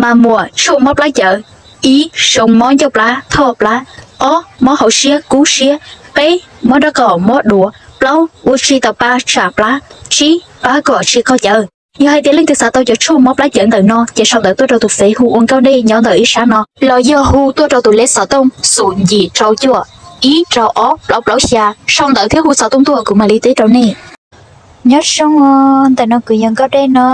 Mas muam tshuaj mob plab cawv: ib, zoo mob ncauj plab, thoj plab; ob, mob hauv siab, kub siab; peb, mob nraub qaum, mob duav; plaub, ua tsis tau pa, tsam plab; tsib, pab kom tsis qaug cawv. Yog hais tias leej twg xav tau cov tshuaj mob plab cawv ntawm no ces sau ntawv tuaj rau tus fev hu ua Nkauj Dej nyob ntawm ib sab no, los yog hu tuaj rau tus lej xov tooj xoom yim rau cuaj ib rau ob plaub plaub xya. Sau ntawv thiab hu xov tooj tuaj kuv mam li teb rau nej. Nyob zoo, ntawm no kuv yog Nkauj Dej no.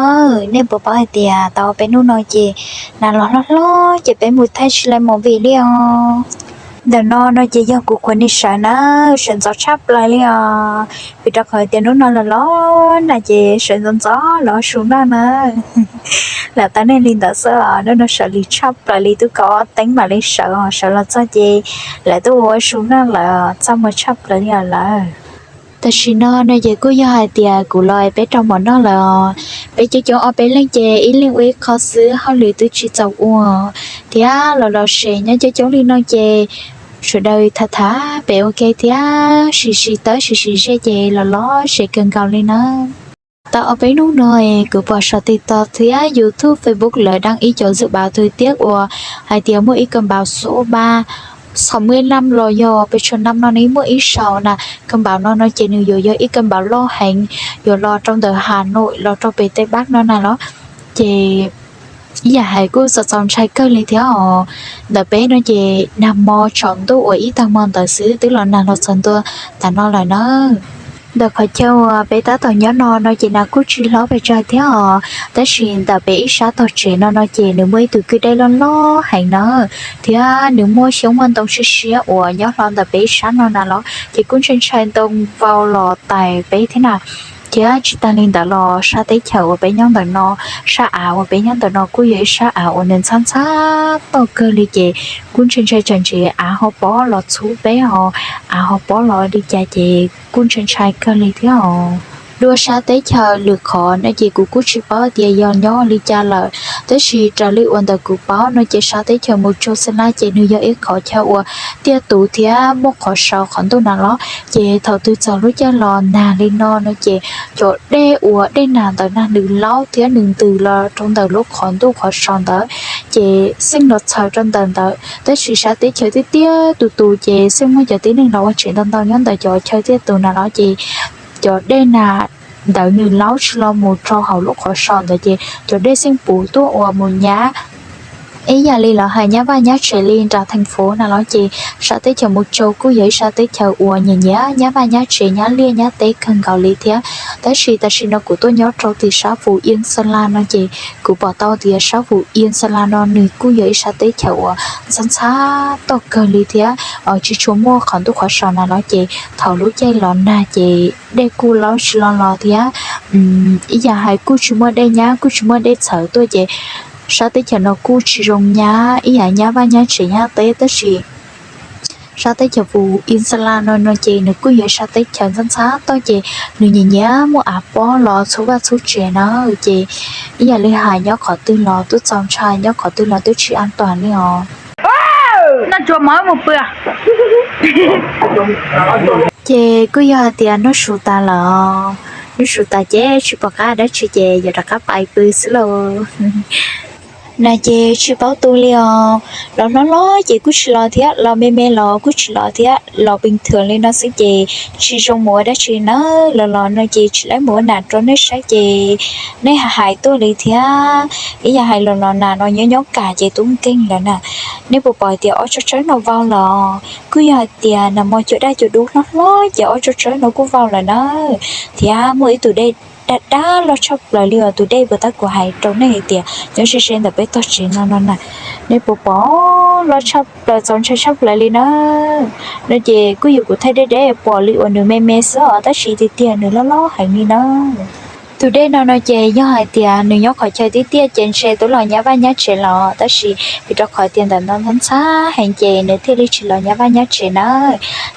Nej puas paub hais tias tau peb hnub no ces nas los hlob hlob ces peb mus thaij tsis tau movie li os. Ntawm no no ces yog kuv qhuav nim sawv na, sawv ntxov tshaj plaws li os. Vim rau qhov tias hnub no los los nag ces sawv ntxov ntxov los su noj na. Lam tau nej li ntawd xwb os, hnub no sawv lig tshaj plaws li, twb kaum ob teev mam li sawv os, sawv los txog ces lawv twb ua su noj lawm, txaj muag tshaj plaws li os lawm. Tam sim no no ces kuj yog hais tias kuv los peb rau mov noj lawm os. Peb coob coob ob peb leeg ces ib leeg ua ib qho xwb, hauj lwm twb tsis txaus ua thiab los los se nyob coob coob li no ces sawv daws tham tham pem ua ke thiab sim sim tawb sim sim ze ces los los se kawg nkaus li na. Tau ob peb hnub no kuv pom saum TikTok thiab YouTube, Facebook lawv đăng ib co dự báo thời tiết uas hais tias muaj ib cơn bão số ba, sáu mươi lăm los yog pes tsawg năm no ne muaj ib sau na. Cơn bão no no ces nws yuav yog ib cơn bão loj heev, yuav los rau ntawm Hà Nội los rau pem Tây Bắc no na los. Ces ib yam hais kuj txaus txaus ntshai kawg li thiab os. Ntawm peb no ces nag hmo tsaus ntuj uas ib tag hmo ntawd xwb twb los nag los txog ntua tas no lawm na. Ntawm qhov chaw uas peb tab tom nyob no no ces nas kuj tsis hlob pes tsawg thiab os, tab sis ntawm peb ib sab tog tsev no no ces nws muaj ib tug kwj dej loj loj heev na, thiab nws muaj xyoob muaj ntoo siab siab uas nyob hlo ntawm peb ib sab no na los ces kuj ntshai ntshai ntoo vau los tais peb thiab na. Thiab tsis tag li ntawd los sab teb chaws uas peb nyob ntawm no, sab av uas peb nyob ntawm no kuj yog ib sab av uas nws ntxhab ntxhab toj kawg li ces kuj ntshai ntshai tsam ntshe av ho pob los txhub peb ho, av ho pob los li cas ces kuj ntshai ntshai kawg li thiab os. Dua sab teb chaws lwm qhov no ces kuv kuj tsis paub tias yog nyob li cas lawm, tab sis raws li uas ntawm kuv paub no ces sab teb chaws Mus Tsaus Xeem Las ces nws yog ib qhov chaw uas tiaj tus thiab muaj qhov sau qhov ntuj na los, ces thaum twg txog lub caij los nag li no no ces cov dej uas dej nag ntawd nag nws laub thiab nws ntws los rau ntawm lub qhov ntuj qhov sau ntawd, ces xeej los txhaws rau ntawm ntawd. Tab sis sab teb chaws tiaj tiaj tus tus ces xeej muaj cov tib neeg los ua tsev ntau ntau nyob ntawm cov chaw tiaj tus na los ces cov dej nag ntawd nws laub tsis los mus rau hauv lub qhov sau ntawd ces cov dej xeej puv tuaj uas mus nyab ib yam li lawv hais nyab vaj nyab tsev li nram thành phố na los ces sab teb chaws Mus Tsaus kuj yog ib sab teb chaws uas nyiam nyiam nyab vaj nyab tsev nyab liaj nyab teb kawg nkaus li thiab. Tab sis tam sim no kuv tuaj nyob rau tim sab Phú Yên Sơn La no ces kuv pom tau tias sab Phú Yên Sơn La no nws kuj yog ib sab teb chaws uas ntxhab ntxhab toj kawg li thiab tsis tshua muaj qhov ntuj qhov sau na los ces thaum lub caij los nag ces dej kuj laub tsis los los thiab ib yam hais kuj tsis muaj dej nyab kuj tsis muaj dej txhawv tuaj ces sab teb chaws no kuj tsis zoo nyab ib yam nyab vaj nyab tsev nyab teb tab sis sab teb chaws Phú Yên Sơn La no no ces nws kuj yog sab teb chaws ntxhab ntxhab toj ces nws nyiam nyiam muaj av pob los txhub vaj txhub tsev na ces ib yam li hais nyob qhov twg los twb txaus ntshai nyob qhov twg los twb tsis an toàn li os. Noj tsuag mov mus pw. Ces kuj yog hais tias noj su tas lawm, noj su tas ces tsis pom qab dab tsi ces yuav rov qab pais pw xwb lauj. Nas ces tsis paub tu li os, los hlob hlob ces kuj tsis los thiab, los me me los kuj tsis los thiab, los bình thường li no xwb ces tsis zoo mus ua dab tsi na. Los los no ces tsis laib mus ua nas rau nej saib ces nej hais hais tuaj li thiab. Ib yam hais los los nas no nyob nyob kas ces tub nkeeg lawm na. Nej puas pom hais tias ob tsob tsawb no vau los? Kuj yog hais tias nag hmo cua daj cua dub hlob hlob ces ob tsob tsawb no kuj vau lawm na. Thiab muaj ib tug dej dab dab loj tshaj plaws li os, tus dej uas tab kuv hais rau nej hais tias nyob ze ze ntawm peb tog tsev no no na. Nej puas pom, loj tshaj plaws txaus ntshai tshaj plaws li na. No ces kuj yog kuv thaij deb deb pom li uas nws me me xwb os, tab sis tiag tiag nws loj loj heev li na. Tus dej no no ces yog hais tias nws nyob qhov chaw tiaj tiaj ces ntshe twb los nyab vaj nyab tsev los, tab sis vim rau qhov tias ntawm no ntxhab ntxhab heev ces nws thiaj li tsis los nyab vaj nyab tsev na.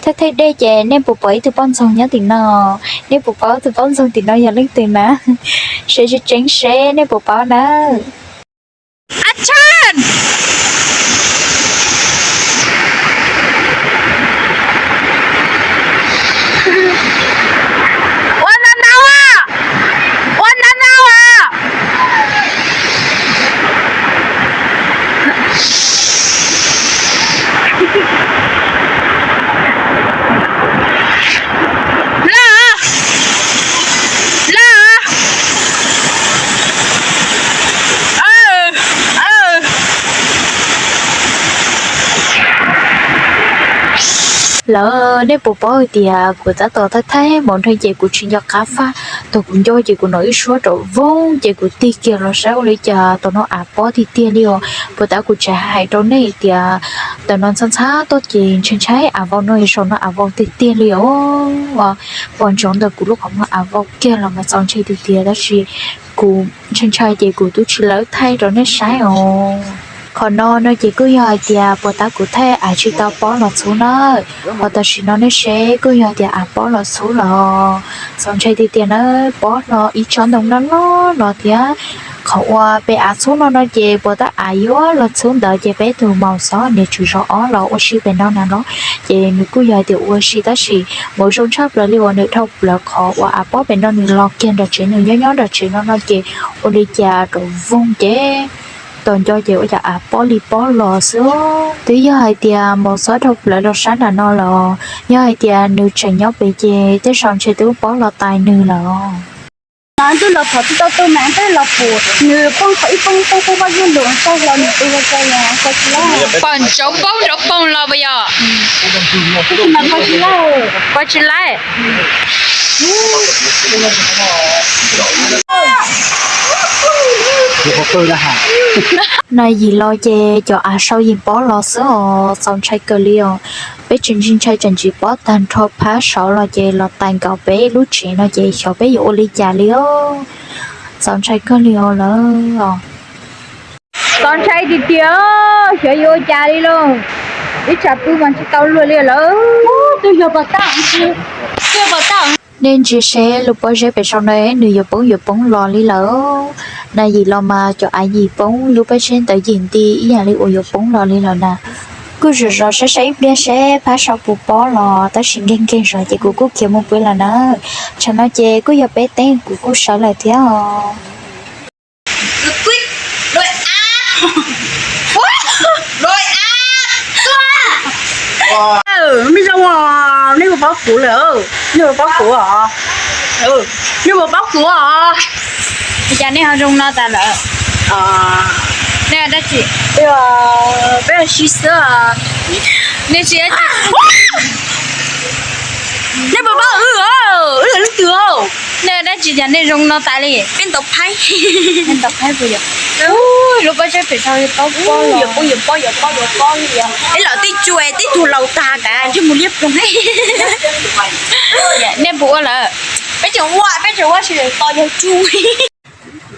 Thaij thaij dej ces nej puas pom ib tug poj ntxoog nyob tim no? Nej puas paub tus poj ntxoog tim no yog leej twg na? Seb tseeb tseeb seb nej puas paub na. Action! Ua nau nau a, ua nau nau a. Lawm, nej puas paub hais tias kuv tab tom thaij thaij Mauv Nrhee ces kuv tsis nco qab faj, thaum kuv nco ces kuv hnov ib suab rov voog ces kuv tig kiag los saib ua li cas thaum no av pob tiag tiag li os. Puas tab kuv tsis hais rau nej tias ntawm no ntxhab ntxhab tuaj ces ntshai ntshai av vau no, saum no av vau tiag tiag li os. Pos ntsoov ntawm kuv lub qhov muag av vau kiag los mas txaus ntshai tiag tiag tab sis kuv ntshai ntshai ces kuv twb tsis lawv thaij rau nej saib os. Qhov no no ces kuj yog hais tias puas tab kuv thaij av tsis tau pob los txhub na, ho tam sim no nej seb kuj yog tias av pob los txhub los txaus ntshai tiag tiag na. Pob hlo ib tsob ntoo loj loj los thiab. Qhov uas peb av txhub no no ces puas tab av yuav los txhub ntawd ces peb tus maum xov niam tswv zos ob los ua si pem no na no, ces nws kuj yog tias ua si tab sis Mauv zoo tshaj plaws li uas nws dhau plaws qhov uas av pob pem no nws los kiag nram tsev, nws nyob nyob nram tsev no no ces ua li cas rov voog ces tos nco ces ua cas av pob li pob los xwb. Twb yog hais tias Mauv xov dhau plaws rau sab nram no los yog hais tias nws tseem nyob pem ces tej zaum ntshe twb pob los tais nws lawm. Twb los phom tsis tau tu mas twb los pum nws poob qhov ib poob poob poob pob zeb lus tsaug hlo nws tu ua tsaug los pom ntsoov poob nrov poog los puas yog? Pom tsis laij. Na yim los ces cov av sau yim pob los xwb os, txaus ntshai kawg li os. Peb tsis ntsis ntshai tseem tsis pob tag nrho phab saud los ces los tais nkaus peb lub tsev no ces xyov peb yuav ua li cas li os. Txaus ntshai kawg li os lawm. Txaus ntshai tiag tiag, xyov yuav ua cas li lauj. Ib tsam pw mas tsis tau luag li lawm. Twb yog pos tab, twb yog pos tab. Nej ntsia seb lub pob zeb pem saum no nws yuav poob yuav poob los li lawm. Na yim los mas cov av yim poob, lub pob zeb ntawd yim nti ib yam li uas yuav poob los li lawm na. Kuj zov zov saib saib ib pliag seb phab saud puas pob los tab sis nkeeg nkeeg zov ces kuv kuj khiav mus pw lawm na. Tsam no ces kuj yog peb teeb kuv kuj sawv lawm thiab os. Nej puas paub kuv lawm? Nej puas paub kuv os? Nej puas paub kuv os? Cas nej ho zoo no tas lawm? Nej dab tsi? Peb sib xwb. Nej sib, nej puas paub wb, wb yog leej twg? Nej dab tsi cas nej zoo no tas li? Peb ntaus phaib. Ntaus phaib puas yog? Lub pob zeb pem saud yuav pob, yuav pob, yuav pob, yuav pob, yuav pob li. Ib los tib tsuas tib tug laus tag tas ntsej muag liab ploog. Nej puas ua lawm? Peb tseem ua, peb tseem ua sis to yog tsuj.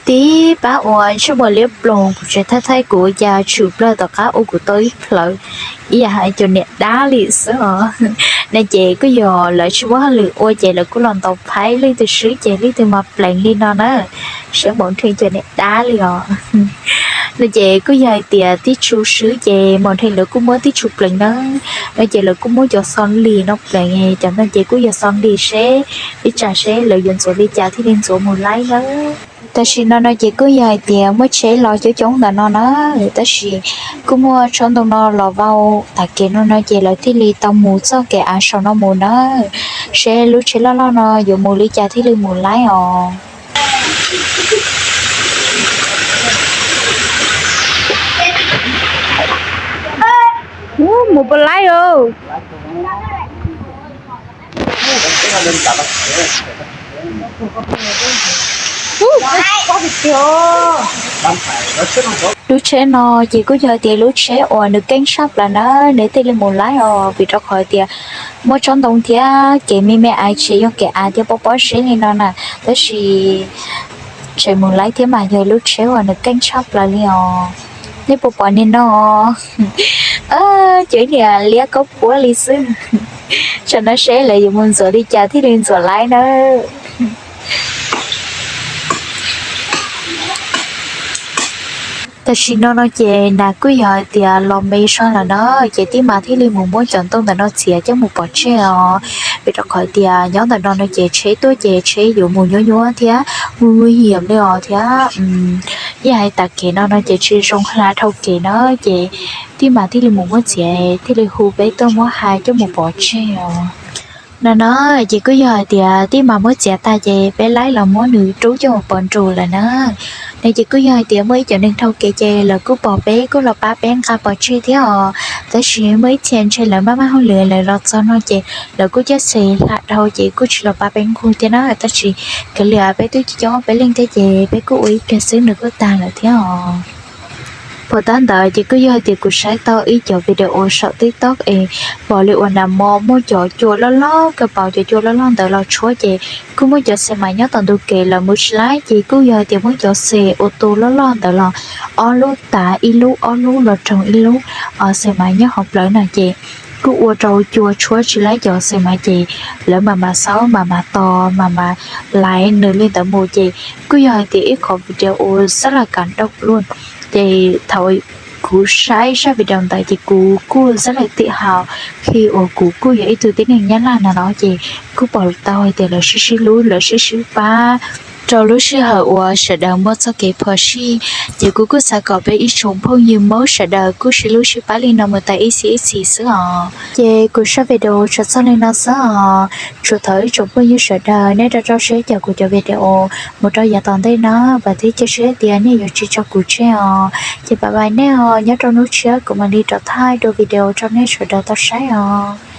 Tib pab uas ntsej muag liab ploog kuv tseem thaij thaij kuv cas tshwm plawg tom qab ua kuv tau ib plawv ib yam hais cov niam dab li xwb os. No ces kuj yog lawv tsis muaj hauj lwm ua ces lawv kuj los ntaus phaib leej twg swb ces leej twg mas pleev li no na. Saib Mauv Nrhee cov niam dab li os. No ces kuj yog hais tias tib tsu swb ces Mauv Nrhee lawv kuj muab tib tsu pleev na. No ces lawv kuj muab cov xo lis no pleev, cov no ces kuj yog xo lis seb ib tsam seb lawv yuav ntxuav li cas thiaj li ntxuav mus laib na. Tam sim no no ces kuj yog hais tias muaj tsheb los coob coob ntawm no na, tab sis kuj muaj tsob ntoo no los vau tas kev no no ces lawv thiaj li tau mus txoj kev av saum no mus na. Seb lub tsheb loj loj no yuav mus li cas thiaj li mus laib os. Mus puas laib os. Lub tsheb no ces kuj yog tias lub tsheb uas nws keej tshaj plaws na, nws thiaj li mus laib os, vim rau qhov tias muaj tsob ntoo thiab kev me me ais tsis yog kev av thiab pob pob zeb li no na, tab sis tseem mus laib thiab mas yog lub tsheb uas nws keej tshaj plaws li os. Nej puas pom niag no? Cov niag liab kaub puab li xwb. Tsam no seb lawv yuav mus ntxuav li cas thiaj li ntxuav laib na. Tam sim no no ces nas kuj yog hais tias los me zog lawm na, ces tij mas thiaj li mus muab cov ntoo ntawm no txiav coj mus pov tseg os. Vim rau qhov tias nyob ntawm no no ces tsheb tuaj ces tsheb yuav mus nyuab nyuab thiab, mus mus hiam li os thiab. Yog hais tas kev no no ces tsis zoo hla dhau kev na, ces tij mas thiaj li mus muab txiav thiaj li hu peb tuaj muab hais coj mus pov tseg os. No no ces kuj yog hais tias tij mas muab txiav tag ces peb laib los muab nws rub coj mus pov nrus lawm na. No ces kuj yog hais tias muaj ib cov neeg dhau kev ces lawv kuj pom peb kuj los pab peb nqa pov tseg thiab os. Tab sis muaj ib txhia ntshe lawv maj maj hauj lwm lawv los txog no ces lawv kuj coj xe hla dhau ces kuj tsis los pab peb nqug thiab na. Tab sis kav liam peb twb coob peb leeg thiab ces peb kuj ua ib pliag xwb nws kuj tag lawm thiab os. Pom tab ntawd ces kuj yog hais tias kuv saib tau ib cov video saum TikTok es pom li uas nag hmo muaj cov cua loj loj kawg, pauv cov cua loj loj ntawd los tshuab ces kuj muaj cov xe mas nyob tom ntug kev lawv mus tsis laib ces kuj yog hais tias muaj cov xe ua tu loj loj ntawd los ob lub tav ib lub ob lub los roog ib lub xe mas nyob hauv plawv no ces kuj ua rau cua tshuab tsis laib cov xe mas ces lawv mam mam xauj mam mam tos mam mam laiv nws li ntawd mus ces kuj yog hais tias ib qhov video uas xab la kam dau pluj. Ces thaum kuv saib zaj video ntawd ces kuv kuj xab la tim hau khi uas kuv kuj yog ib tug tib neeg Nyab Laj na los ces kuj pom tau hais tias lawv sib sib hlub lawv sib sib pab rau lub sij hawm uas sawv daws muaj txoj kev phom sij. Ces kuv kuj xav kom peb ib tsoom phooj ywg Hmoob sawv daws kuj sib hlub sib pab li no mus tas ib txhis ib txhis xwb os. Ces kuv zaj video tsuas txog li no xwb os. Tsuas thov ib tsoom phooj ywg sawv daws nej rau rau siab caum kuv cov video mus rau yav tom ntej na, vam thiab cia siab tias nej yuav tsis tso kuv tseg os. Ces bye bye nej os, nyob rau hnub tshiab kuv mam li rov thaij dua video rau nej sawv daws tau saib os.